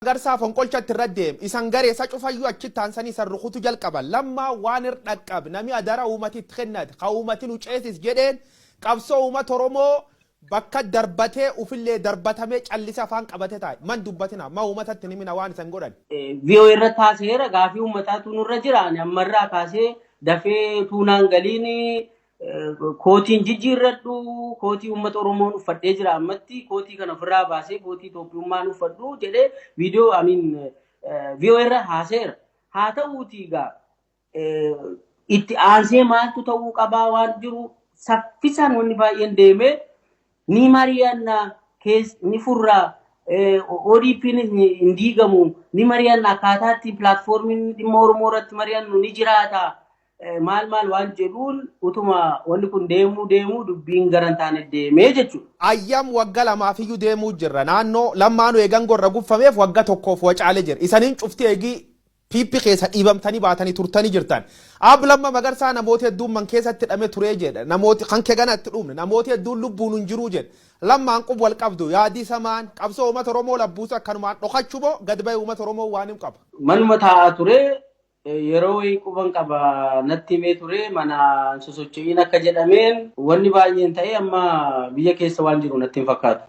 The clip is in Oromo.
Magarsaa fonqolchatti irra deem. Isan garee isa cufayyuu achitti aansanii isan rukutu jalqaban. Lammaa waan irra dhaqqab nami adara uummati itti kennate ka uummati nu ceesis jedheen qabsoo uummata Oromoo bakka darbatee ufillee darbatamee callise afaan qabate taa'e. Man dubbatina ma uummatatti ni mina waan isan godhan. VOA irratti haaseera, gaafii uummataatu nurra jira. Ani ammarraa kaasee dafee tuunaan galiin kootiin jijjiirradhu, kootii uummata Oromoon uffadhee jira, ammatti kootii kana ofirraa baasee kootii Itoophiyummaan uffadhu jedhee viidiyoo amiin VOA irra haaseera. Haa ta'uutii egaa itti aansee maaltu ta'uu qabaa waan jiru saffisaan wanni baay'een deemee ni mari'anna, ni furraa, ODP'n hin diigamu, ni mari'anna, akkaataatti pilaatfoormiin dhimma Oromoo irratti mari'annu ni jiraata. Maal maal waan jedhuun utuma wanni kun deemuu deemuu dubbiin gara hin taane deemee jechuudha. Ayyam wagga 2f iyyuu deemuu jirra. Naannoo lammaanuu eegan gorra guffameef wagga tokkoof wacaale jira. Isaniin cufti eegii PP keessa dhiibamtanii baatanii turtanii jirtan. Ab Lamma Magarsaa namoota hedduun man keessatti hidhame turee jedha. Namooti kan kee gana itti dhumne. Namooti hedduun lubbuun hin jiruu jedha. Lammaan qub wal qabdu yaadii samaan qabsoo uummata Oromoo labbuusa akkanumaan dhokachuu moo gad ba'e uummata Oromoo waan hin qaba? Manuma taa'aa ture, yeroo wayii quban qaba natti himee ture, mana sosocho'iin akka jedhameen wanni baay'een ta'e amma biyya keessa waan jiru natti hin fakkaatu.